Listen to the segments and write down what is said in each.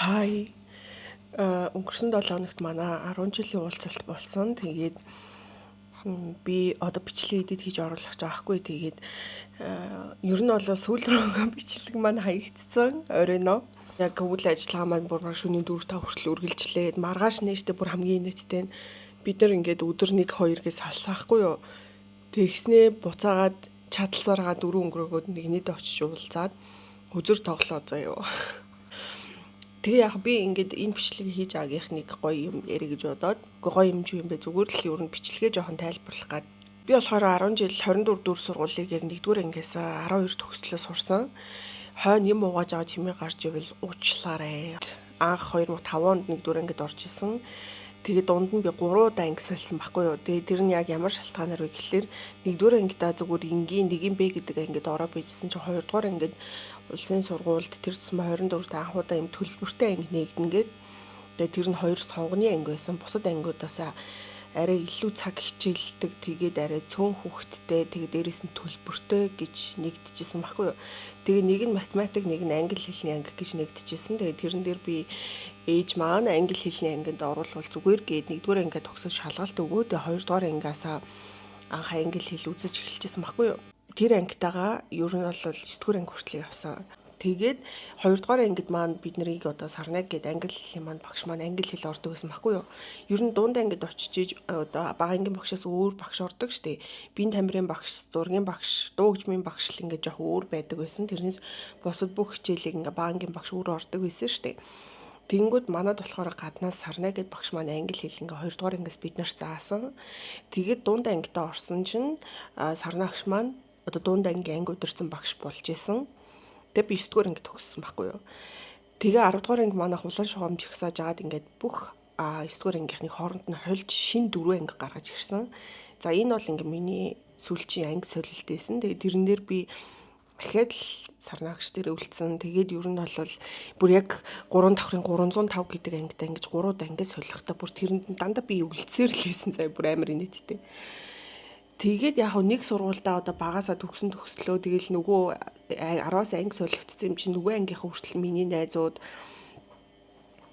Хай. Өнгөрсөн 7 хоногт манай 10 жилийн уулзалт болсон. Тэгээд би одоо бичлэг edit хийж оруулах гэж байгаа хгүй. Тэгээд ер нь бол сүүл рүүгээ бичлэг маань хаягдсан. Оройноо. Яг үйл ажиллагаа маань бүр баг шөнийн 4 5 хүртэл үргэлжлээд маргааш нээжтэй бүр хамгийн инээдтэй нь бид нар ингээд өдөр 1 2 гэж салсаахгүй юу. Тэгснээ буцаагаад чадалсараа 4 өнгөрөөгөөд нэгнийдээ очиж уулзаад хөзөр тоглоо заяо. Тэгээ яг би ингээд энэ бичлэгийг хийж байгаагийнх нэг гоё юм ярих гэж бодоод гоё юм чи юм бэ, зүгээр л ер нь бичлэгээ жоохон тайлбарлах гад. Би болохоор 10 жил 24 дүр сургуулийг яг 1-р ангиас 12 төгслөө сурсан. Хойно юм угааж байгаа чимээ гарч ивэл уучлаарай. Анх 2005 онд 1-р ангид орж исэн. Тэгээд дунд нь би 3 удаа анги сольсон байхгүй юу. Тэгээд тэр нь яг ямар шалтгаанаар вэ гэхлээр 1-р ангидаа зүгээр энгийн 1 Б гэдэг ангид ороо байжсэн чинь 2-р ангид улсын сургуульд тэр тусмаа 24-т анх удаа юм төлбөртэй анги нээгдэнгээд, тэгээд тэр нь хоёр сонгоны анги байсан. Бусад ангиудаас арай илүү цаг хичээлдэг, тэгээд арай цөөн хүүхэдтэй, тэгээд дээрэс нь төлбөртэй гэж нэгдэжсэн баггүй юу. Тэгээ нэг нь математик, нэг нь англи хэлний анги гэж нэгдэжсэн. Тэгээд тэрэн дээр би ээж маань англи хэлний ангинд оруулбал зүгээр гээд нэгдүгээр ангиа төгсөж шалгалт өгөө. Тэгээ хоёрдугаар ангиасаа анх англи хэл үзэж эхэлчихсэн баггүй юу. Тэр ангитайгаа ер нь бол 9 дугаар анги хүртэл явсан. Тэгээд 2 дугаар ангид маань бид нарыг одоо Сарнаг гээд англи хэлний маань багш маань англи хэл ордог гэсэн баггүй юу. Ер нь дунд ангид очиж иж одоо бага ангийн багшаас өөр багш ордог штэ. Биеийн тамирын багш, зургийн багш, дуу хөгжмийн багш л ингээд жоох өөр байдаг байсан. Тэрнээс бусад бүх хичээлийг ингээд бага ангийн багш өөр ордог байсан штэ. Тэгэнгүүт манад болохоор гаднаас Сарнай гэд багш маань англи хэл ингээ 2 дугаар ангиас бид нарт заасан. Тэгээд дунд ангидаа орсон чинь Сарнай багш маань одоо дунд ангийн анги удирсан багш болж исэн. Тэгээ би 9 дугаар анги төгссөн байхгүй юу. Тэгээ 10 дугаар анги манайх улаан шугам жигсааж агаад ингээд бүх 9 дугаар ангийнхны хооронд нь хольж шин дөрвөн анги гаргаж ирсэн. За, энэ бол ингээ миний сүүлчийн анги солилт байсан. Тэгээ тэрэн дээр би дахиад л Сарнаагч дээр үлдсэн. Тэгээд ер нь бол бүр яг 3 давхрын 305 гэдэг ангидаа ингэж 3 анги солихдоо бүр тэрэнд нь дандаа би үлдсээр л хийсэн заяа, бүр амар инээдтэй. Тэгээд яг нэг сургуульдаа одоо багасаа төгсөн төгслөө, тэгэл нөгөө 10-аас анги солигдсон юм чинь нөгөө ангийнхаа хүртэл миний найзууд.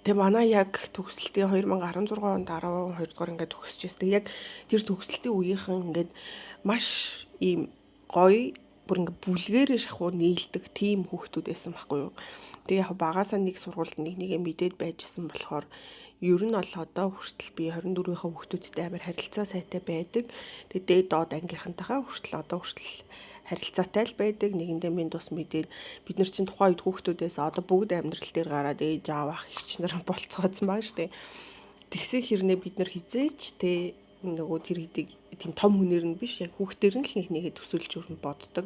Тэгээ манай яг төгсөлтийн 2016 онд 12 дугаар ингээд төгсөж байсан. Яг тэр төгсөлтийн үеийнхэн ингээд маш ийм гоё, бүр ингээд бүлгээрээ шахуу нийлдэг тийм хүүхдүүд байсан байхгүй юу. Тэгээ яг багасаа нэг сургуульд нэг нэгэ мэдээд байжсэн болохоор ер нь бол одоо хүртэл би 24-ийнхаа хүүхдүүдтэй амар харилцаа сайтай байдаг. Тэгээ дээд доод ангийнхантайгаа хүртэл одоо хүртэл харилцаатай л байдаг. Нэгэндээ минь тус мэдээд бид нар чинь тухайн үед хүүхдүүдээс одоо бүгд амьдрал дээр гараад ээж аав, ах эгч нар болцгооцсон байгаа шүү дээ. Тэгсэн хэрнээ бид нар хизээч те нөгөө тэр хэдийг тийм том хүнээр нь биш, яг хүүхдээр нь л нэг нэгэ төсөөлж өрн боддог.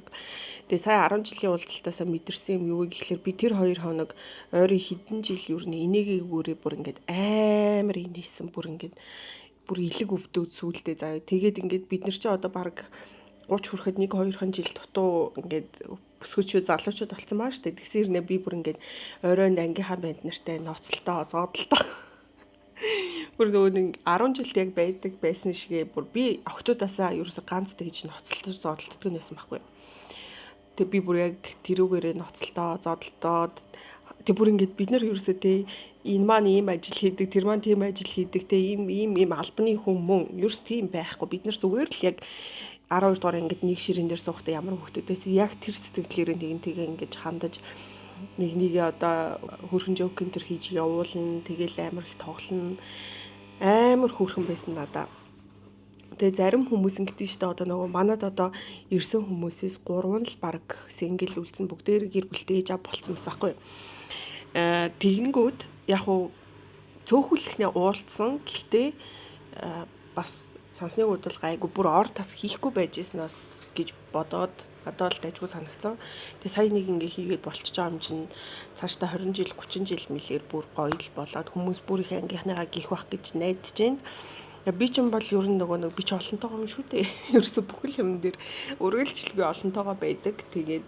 Тэгээ сая 10 жилийн уулзалтаасаа мэдэрсэн юм юу вэ гэхлээр би тэр 2 хоног ойрын хэдэн жил ер нь инээгээгүүрээ бүр ингээд амар инээсэн, бүр ингээд бүр илэг өвдөөд сүулдэ заяа. Тэгээд ингээд бид нар чи одоо баг 30 хүрэхэд 1 2 жил дутуу ингээд өсгөчүүд залуучууд болсон байгаа шүү дээ. Тэгсэн хэрнээ би бүр ингээд оройн ангийнхаа банд нартай ноцолтой, зоодолтой, бүр нөгөө нэг 10 жилд яг байдаг байсан шигээ бүр би охтуудаасаа ерөөсө ганц тэгж ноцолтож зодолддог байсан байхгүй. Тэгээ би бүр яг тэрүүгээрээ ноцолтоо зодолтоод тэг бүр ингээд бид нар ерөөсөө те энэ маань ийм ажил хийдэг, тэр маань тийм ажил хийдэг, те ийм ийм ийм албаны хүн мөн ерөөс тийм байхгүй. Бид нар зүгээр л яг 12 дугаар ангид нэг ширээн дээр суухдаа ямар хүүхдүүдээс яг тэр сэтгэлээрээ нэгнтэйгээ ингэж хандаж, нэг нэгээ одоо хөрхэн joke энэ төр хийж явуулна, тэгэл амар их тоглоно, амар хөөрхөн байсан надаа. Тэгээ зарим хүмүүс ингэдэж штэ, одоо нөгөө манад одоо ирсэн хүмүүсээс гурван л баг single үлдсэн, бүгдээр гэр бүлтэй, ээж аав болцсон байсан аахгүй. Тэгэнгүүт яг уу цөөхөлхнээ уулдсан. Гэхдээ бас сансныг бодвол гайгүй, бүр ор тас хийхгүй байж ирснаас гэж бодоод надад бол дайжгүй санагдсан. Тэгээ сая нэг ингээ хийгээд болчихж байгаа юм чинь цаашдаа 20 жил, 30 жил мэлээр бүр гоё л болоод хүмүүс бүр их ангийнхныгаа гих бах гэж найдаж байна. Би ч юм бол ер нь нөгөө нэг би ч олонтойгоо юм шүү дээ. Ерөөсө бүхэл юм дээр үргэлжил би олонтойгоо байдаг. Тэгээд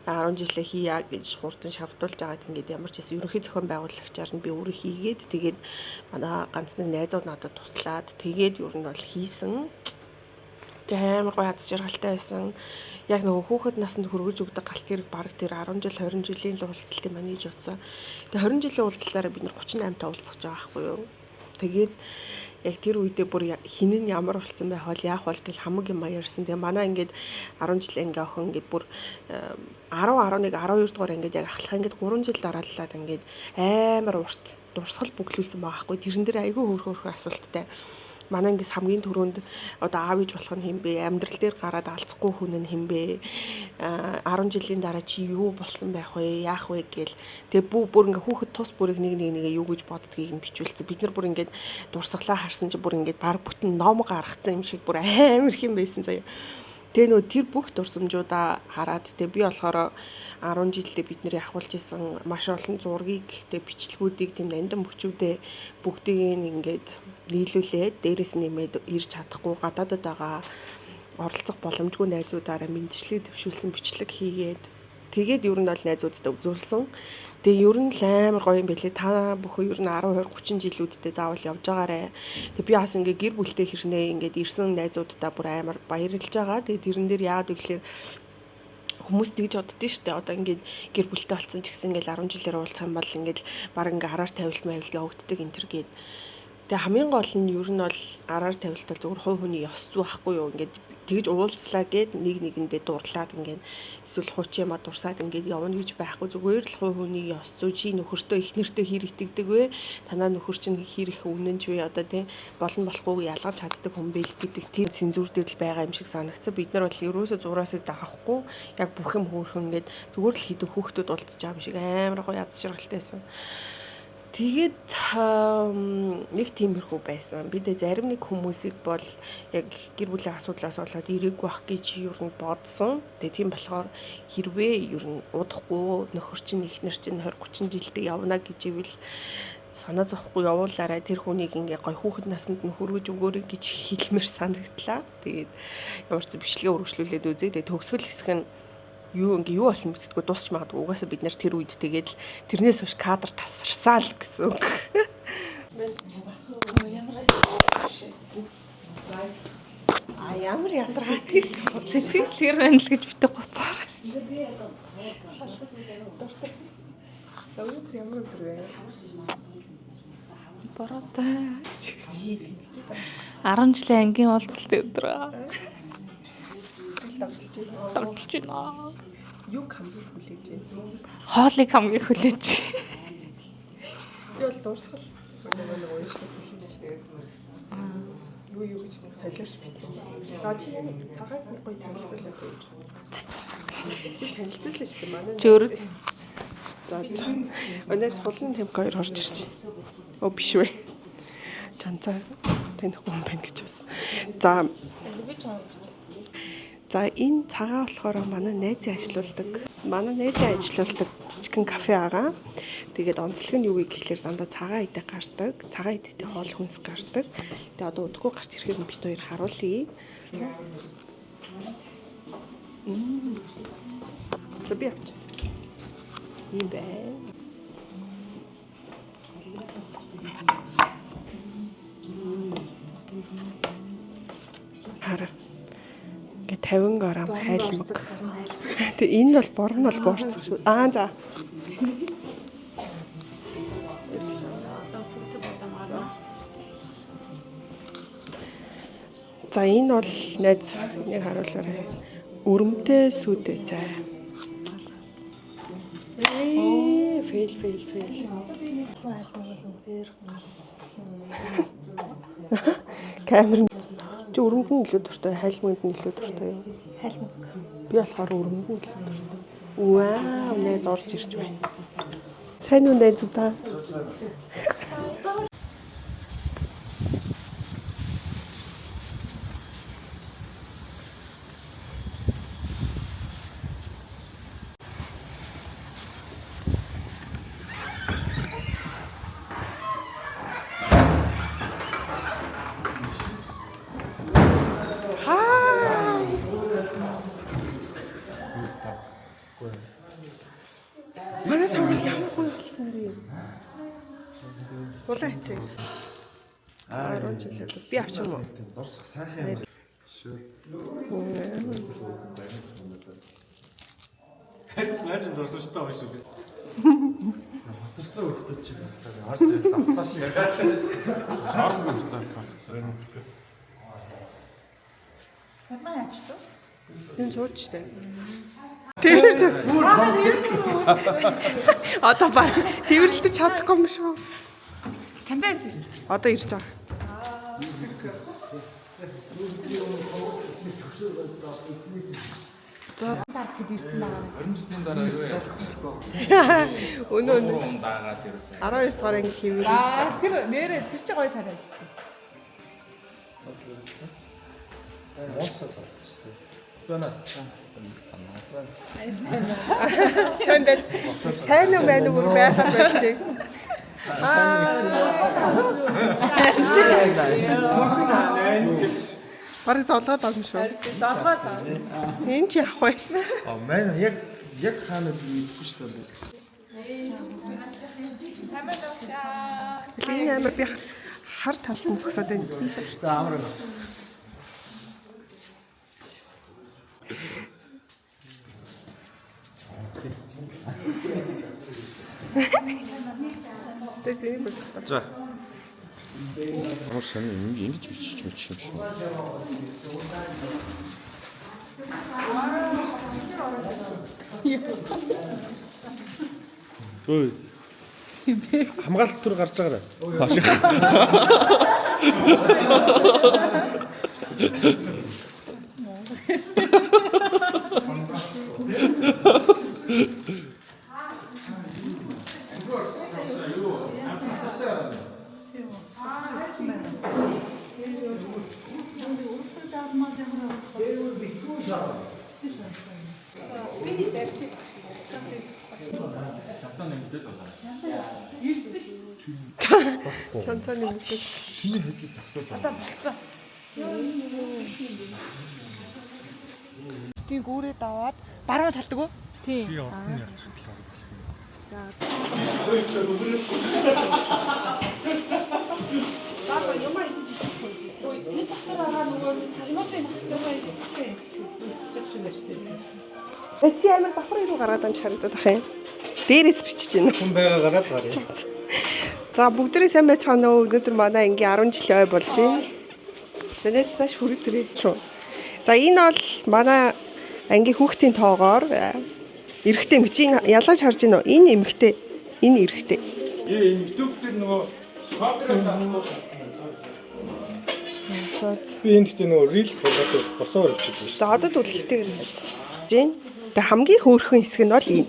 10 жилээ хийя гэж хурдан шавдуулж агаад ингээд ямар ч гэсэн ерөнхий зохион байгуулагчаар нь би өөрөө хийгээд, тэгээд манай ганц нэг найзууд надад туслаад тэгээд ер нь бол хийсэн. Тэгээ амар гоё аз жаргалтай байсан. Яг нөгөө хүүхэд наснд хөргөж өгдөг галт тэрэг бараг тэр 10 жил 20 жилийн л уулзалт юм аа гэж бодсон. Тэгээ 20 жилийн уулзалтаараа бид нар 38 та уулзах гэж байгаа байхгүй юу? Тэгээд яг тэр үедээ бүр хин нь ямар болцсон байх бол яах бол гэл хамаг юм ярьсан. Тэгээ манай ингээд 10 жилийн ингээ охин ингээд бүр 10 11 12 дугаар ингээд яг ахлах ингээд 3 жил дарааллаад ингээд амар урт дурсгал бүглүүлсэн байгаа хгүй. Тэрэн дээр айгүй хөөр хөөрхөн асуулттай. Манай ингээс хамгийн түрүүнд одоо аав ээж болох нь хэн бэ? Амьдрал дээр гараад алцахгүй хүн нь хэн бэ? 10 жилийн дараа чи юу болсон байх вэ? Яах вэ гээл. Тэгээ бүр ингээ хүүхэд тус бүрийг нэг нэг нэгээ юу гэж боддгийг нь бичүүлсэн. Бид нар бүр ингээд дурсгалаа харсан чи бүр ингээд баг бүтэн ном гаргацсан юм шиг бүр амар их юм байсан заяа. Тэгээ нөө тэр бүх дурсамжуудаа хараад тэгээ би болохоор 10 жилдээ бид нэр ахуулж исэн маш олон зургийг тэгээ бичлэгүүдийг тийм нандин бүчүүдээ бүгдийг нь ингээд нийлүүлээд дээрэс нэмээд ирж чадахгүй гадаадад байгаа оролцох боломжгүй найзуудаараа мэдчилгээ дэвшүүлсэн бичлэг хийгээд тэгээд ер нь бол найзуудтай үзүүлсэн. Тэгээ ер нь л амар гоё юм байлээ. Та бүхэн ер нь 10 20 30 жилүүдтэй заавал явж байгаарэ. Тэгээ би бас ингээ гэр бүлтэй хэрнээ ингээд ирсэн найзуудтай бүр амар баярлж байгаа. Тэгээ тэрэн дээр яагаад вэ гэхээр хүмүүс тэгж боддөө шүү дээ. Одоо ингээд гэр бүлтэй болсон ч гэсэн ингээд 10 жилээр уулзах юм бол ингээд баг ингээ араар тавилт мавилт явагддаг энэ төр гээд. Тэгээ хамгийн гол нь ер нь бол араар тавилт бол зөвхөн хувь хүний ёс зүй байхгүй юу? Ингээд тэгж уулзлаа гэд нэг нэгэндээ дурлаад ингээд эсвэл хуучин юма дурсаад ингээд явна гэж байхгүй, зүгээр л хувь хүний ёс зүй, чи нөхөртөө их нэртэй хэр итгэдэг вэ? Танаа нөхөр чинь хэр их үнэн ч вэ? Одоо тий болно болохгүйг ялгаж чаддаг хүн бэ л гэдэг тийм цензуур дээр л байгаа юм шиг санагдсан. Бид нар бол ерөөсөө зураасыг даахгүй яг бүх юм хөөрхөн ингээд зүгээр л хідэн хүүхдүүд уулзж байгаа юм шиг амар гоё аз жаргалтай байсан. Тэгээд нэг тиймэрхүү байсан. Бид зарим нэг хүмүүсийг бол яг гэр бүлийн асуудлаас болоод ирээгүй бах гэж ер нь бодсон. Тэгээ тийм болохоор хэрвээ ер нь удахгүй нөхөр чинь эхнэр чинь 20 30 жилдээ явна гэж ивэл санаа зовхгүй явуулаарай. Тэр хүнийг ингээ гой хүүхэд наснд нь хүргэж өгөөрэй гэж хэлмээр санагдлаа. Тэгээд ямар ч бичлэгээ үргэлжлүүлээд үзье. Тэгээ төгсгөл хэсэг нь юу ингээ юу болсон мэддэггүй дуусч магадгүй. Угаасаа бид нэр тэр үед тэгээд л тэрнээс хойш кадр тасарсан л гэсэн үг. А ямар ядаргаатай Сэтгэл хэр байна л гэж битэг гоцоор. дуртай. За өнөөдөр ямар өдөр вэ? Бороотой. 10 жилийн ангийн уулзалтын өдөр. Догдолж байна. Юу хамгийн хүлээж байна? Хоолыг хамгийн хүлээж. Би бол дурсгал нөгөө нэг унших хүлээж байна. Юу гэж нэг солиорч бичсэн. За чи яг цагаат нэг гоё танилцуулаад өгч. Чи танилцуулаа шүү дээ манай. Чи өөрөө За өнөө цулан тамхи хоёр орж ирж. Оо биш вэ. Чанцаа танихгүй юм байна гэж байна. За За энэ цагаан болохоор манай найзын ажилуулдаг. Манай найзын ажилуулдаг жижигхэн кафе байгаа. Тэгээд онцлог нь юу вэ гэхлээр дандаа цагаан идэ гардаг. Цагаан идэтэй хоол хүнс гардаг. Тэгээд одоо удахгүй гарч ирэхээр бит хоёр харуулъя. За би авчих. Ийм байна. Хараа. Ингээ 50 г хайлмаг. Тэгээ энэ бол борон бол буурцах шүү. Аа за. За энэ бол найз нэг харуулаарай. Өрөмтэй сүйтэй цай. Ээ, фейл фейл фейл. Камер чи өрөмд нь илүү дуртай, хайлмагт нь илүү дуртай юу? Хайлмаг. Би болохоор өрөмд нь илүү дуртай. Вау, найз орж ирж байна. Сайн уу найзуудаа? Хай. Манай сургууль ямар гоё болсон бэ? Улаан хэцээ. 10 жил би авчих юм уу? Дурсах сайхан юм. Харин ч дурсан шүү дээ шүү. Хоцорсон хөлтөд чи бас та харж завсаа шиг. Орон үрцээ болохоор. Энэ сууж штэ. Тэр тэр. Одоо баг тэрвэрлдэж чадахгүй юм шүү. Чанцаас. Одоо ирж байгаа. Сард хэд ирсэн байгаа вэ? 20 жилийн дараа юу яах Өнөө өнөө. вэ? Даагаал ерөөсөө. 12 дугаар анги хийвэр. Аа тэр нэрээ тэр чи гоё сарай шүү дээ. Монсоо золтчихсон. Бана. Сайн байц. Тань уу байна уу бүр байхад болчих. Бараг золгоод байгаа юм шүү. Золгоод аа. Энэ чи явах вэ? А маань яг яг хаана мэдэхгүй шүү дээ. Энэ амар би хар талд нь зогсоод байна. За амар байна. Тэ зэний болчихлоо. За. Ямар сони ингэж бичиж мчих юм шүү. Өө. Хамгаалалт төр гарч байгаарай. Чанцааны мэдээ. Чиний хэлийг зогсоод байна. Тийм гүүрээ даваад баруун салдаг уу? Тийм. Би орхон явчих болохоор. Эцси амар давхар руу гараад амж харагдаад ах юм. Дээрээс бичиж байна. Хүн байгаа гараад гарыг. За бүгдээрээ сайн байцгаана уу? Өнөөдөр манай ангийн 10 жилийн ой болж байна. За найз нааш хүрээд ирээ. Шүү. За энэ бол манай ангийн хүүхдийн тоогоор эрэгтэй бичиг ялгаж харж байна уу? Энэ эмэгтэй, энэ эрэгтэй. Ээ энэ YouTube дээр нөгөө копирайт авахгүй болсон. За за. Би энэ гэхдээ нөгөө reels болгоод босоо өрөвчдөг шүү. За одоо түлхтэйгээр найз. Жин. Тэгээ хамгийн хөөрхөн хэсэг нь бол энэ.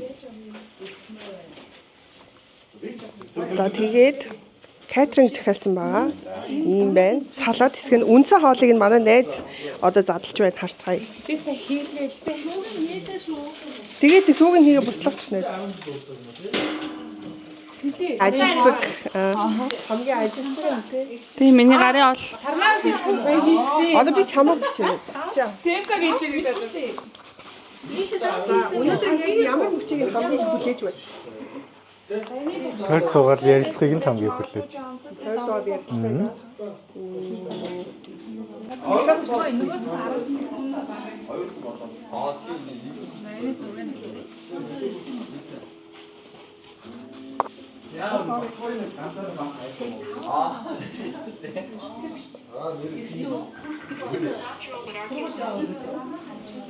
За тэгээд catering захиалсан байгаа. Ийм байна. Салат хэсэг нь үндсэн хоолыг нь манай найз одоо задлж байна харцгаая. Би сая хийлээ л дээ. Тэгээд тэг сүүг нь хийгээ буслаач найз. Ажилсаг. Хамгийн ажилсаг юм тий. Тийм миний гарын ол. Сарнаа сая хийжлээ. Одоо би чамаг бичээрэй. За. Темка гэж хэлж байна. Өнөөдөр яг ямар хүчийг хамгийн их хүлээж байна? Тойрч суугаад ярилцахыг нь хамгийн их хүлээж. Тойр зоод ярилцлага.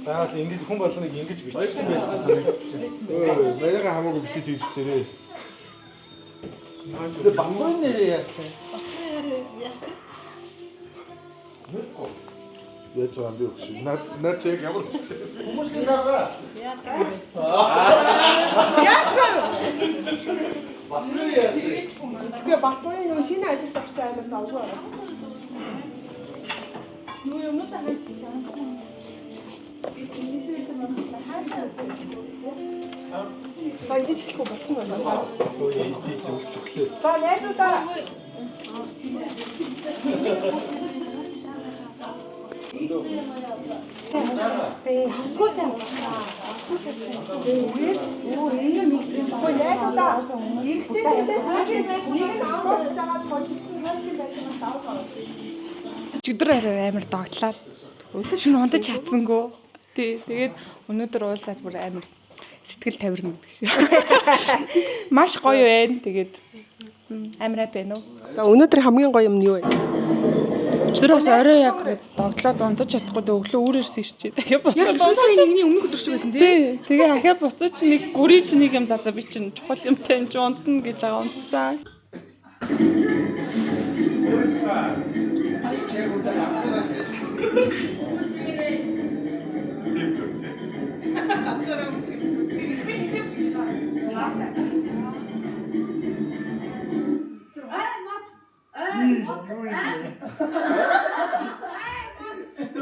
Заавал ингэж хүн болгоныг ингэж бичсэн байсан санагдчих. Өө, баяга хамаагүй битээ тэгж бичээрэй. Тэгээ Батбай нэрээ яасан? Яаж байгаа юм бэ өгш. Наад наад чи яг ямар Хүмүүсийн дараа. Яасан? Батбай яасан? Тэгэхээр Батбаян нөгөө шинэ ажилд орсон амар завгүй байгаа. За идэж эхлэх үү болсон байна. Өө идэж өсч өглөө. За найзуудаа. Ой найзуудаа эрэгтэй тэндээс нэг нь аврууч жагаад хожигдсон хойшлын байшингаас давж орно. Өчигдөр арай амар догтлаад Шөнө унтаж чадсангүй. Тий. Тэгээд өнөөдөр уулзаад бүр амар сэтгэл тавирна гэдэг шиг. Маш гоё байна. Тэгээд амар happy байна уу? За, өнөөдөр хамгийн гоё юм нь юу вэ? Өчигдөр бас орой яг догтлоод унтаж чадахгүй дөө өглөө үүр ирсэн ирчээ. Тэгээ буцаад сарын нэгний өмнөх өдөр ч байсан тий. Тий. Тэгээ ахаа буцаж нэг гүрий чи нэг юм за би чинь чухал юмтай юм чи унтна гэж байгаа унтсан.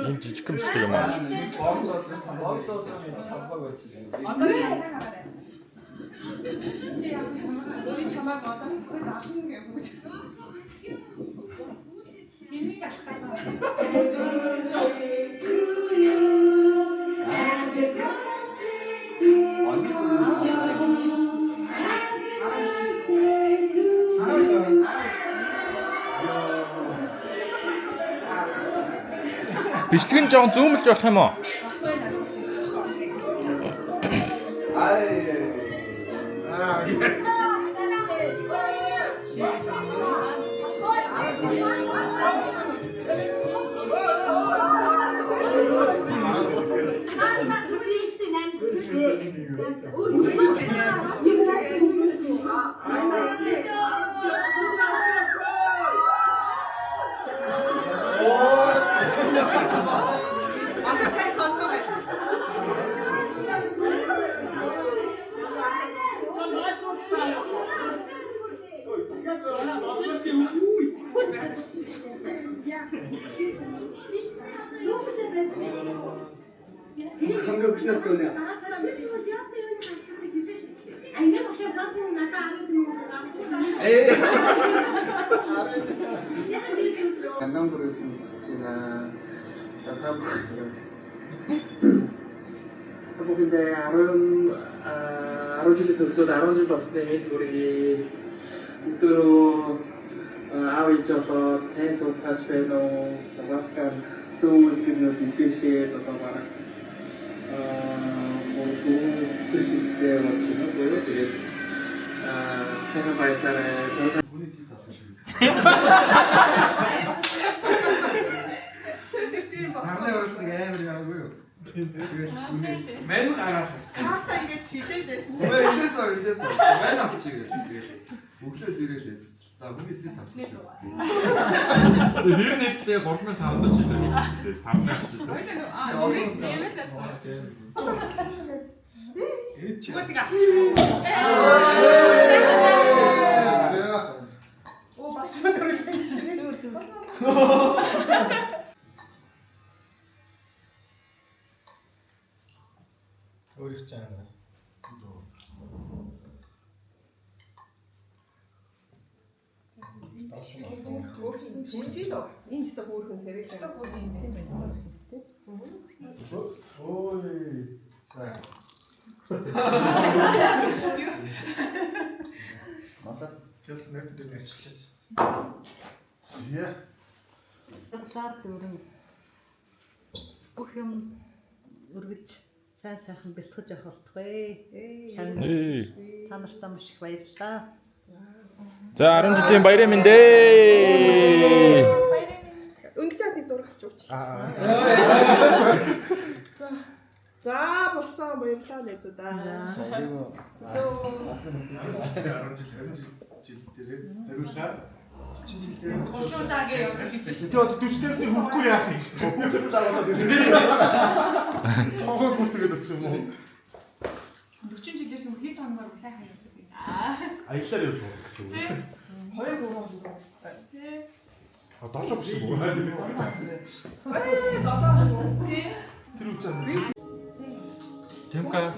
Энэ жижигхэн бичлэг юм аа. Бичлэг нь жоохон зүүмэлж болох юм уу? Анги багшаа блог надад 10 юм уу? Гандан бүрээс сонсож байна. За, та бүхэндээ 10 жилийн төгсөөд 10 жил болсны мэнд хүргэе. Өдөрөө аав ээж болоод сайн сууцгааж байна уу? За, бас ган сүүл гэрнүүд идэшээ одоо бараг 3 4 жилдээ болж байна буюу тэгээд сайн баярлалаа. Хүний тийг татсан шиг. Нарны орос нэг амар яагүй юу? Тэгэл хүний мань гараад. Карта ингэж чилээд байсан. Өө эндээс ор эндээс ор. Мань авчих гээл. Тэгэл өглөөс ирээл эцэцэл. За, хүний тийг татсан шиг. Тэр нийтлээ 3500 жил хийсэн. 5000 жил. Ээж чи. Өөрийнх чинь аа. Энэ ч гэсэн хөөрхөн сэрэг. Ой. За. Кэлс нэг дээр нэрчилж. Яа. Талаар дүүрэн бүх юм үргэлж сайн сайхан бэлтгэж явах болтугай. Шавь та нартай маш их баярлалаа. За, 10 жилийн баярын мэнд ээ. Өнгөж чад нэг зураг авч уучлаа. За. За, болсон, баярлалаа найзуудаа. 10 жил 20 жил дээрээ хариулаа. 30 жил дээр Гушуулаа гэж явдаг гэж. Тэгээ одоо 40 дээр хүрэхгүй яах юм. Хүүхдүүд аваад ирээ. Тоогоо гүцгээд очих юм уу? 40 жилээс өмнө хэд хоногор сайхан явдаг юм. Аяллаар явж байгаа гэсэн үг. 2 3 хоног. Тий. А, 7 биш юм уу? Тэр үчиг. Тэмка.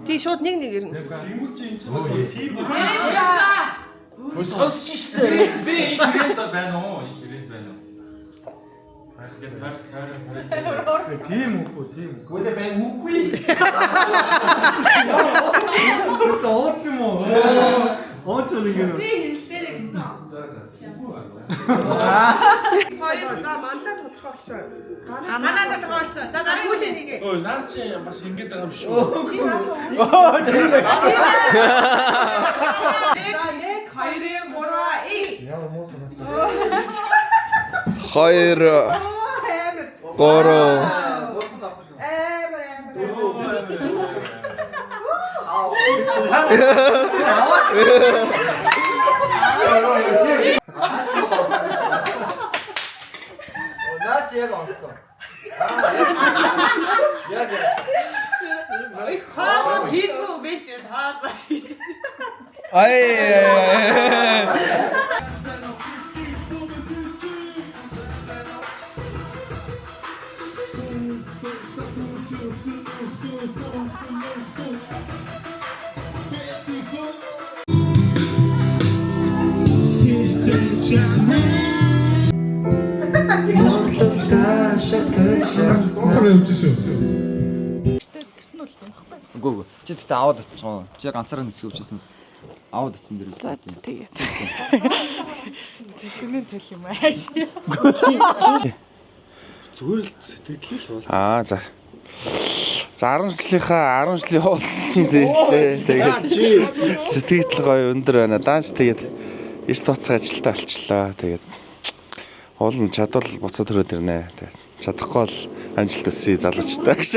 Тий, шууд нэг нэг ирнэ. Тэмка. Тэнгүүд чи энэ чинь тийм Өө сонсч штэ. Би энэ ширээнд байна уу? Энэ ширээнд байна уу? Ахын тар тар тар. Тийм үгүй, тийм үгүй. Үгүй бай үгүй. Тэстэ ууц юм уу? Ууц юм ингэ. Би хэрэлдээрээ За за. Хоёр за манлаа тодорхой болсон. Манаа тодорхой болсон. За дараа сүүлийн нэг. Ой, наа чи бас ингэж байгаа юм шүү. Оо тийм ээ. За 1 2 3 и. Ямар муу санагдсан. 2 3 Амар амар. Наа чи яг онсон. Яг Хоогод хийдгүү биш тэр таалбар хийж. Ай. Сонхор явж шүү. Үгүй үгүй. Чи тэгтээ аваад очихоо. Чи ганцаараа нисэх явчихсан. Аваад очсон дээрээс. За тэгээд. Шүнэн тэл юм ааш. Зүгээр л сэтгэл л бол. Аа за. За 10 жилийнхаа 10 жилийн уулзалтанд ирлээ. Тэгээд сэтгэл гоё өндөр байна. Даанч тэгээд эрт буцах ажилтаа болчлаа. Тэгээд уул нь чадвал буцаад төрөөд ирнэ. Тэгээд чадахгүй бол амжилт өсөе залуучтай гэж.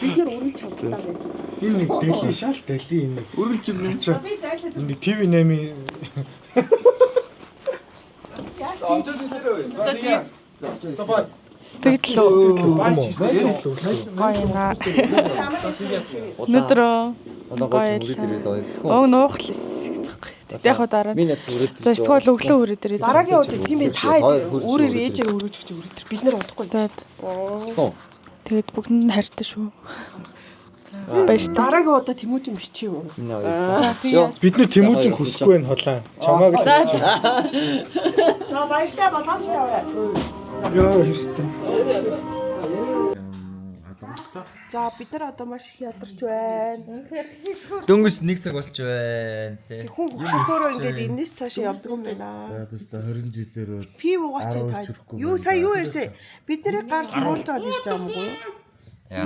Бид нар үргэлж хамтдаа байж. Энэ нэг дэлhi шал дэлhi энэ нэг Үргэлж юм. Би зайлаад нэг TV8-ийн За бай. Сэтгэл үү? баач хийсэн. Гоё юм аа. Өнөөдрөө Одоо гоё үрээд ирээд байгаа. Уг нуух л хэсэг. Тэгтээ яг дараа нь. Миний нац үрээд. За эсвэл өглөө хүрээд ирээд. Дараагийн удаа тийм ээ та өөрөөр ээжээ өрөөж өгч өрөөд тэр бид нар удахгүй. За тэгээд бүгд нь хайртай шүү. Баяртай. Дараагийн удаа Тэмүүжин бичиж юм уу? Бид нэр Тэмүүжин хүсэхгүй байх холаа. Чамааг л. За баяртай боломжтой аваа. Яа ёстой. За бид нар одоо маш их ядарч байна. Дөнгөж 1 цаг болж байна. Тэ. Хүн хөшөлтөөрөө ингээд энэс цаашаа явдаг юм байна. За биз дээ 20 жилээр бол Пив угаач та. Юу сая юу ярьсан? Бид нарыг гарч муулж аваад ирж байгаа юм уу? Яа.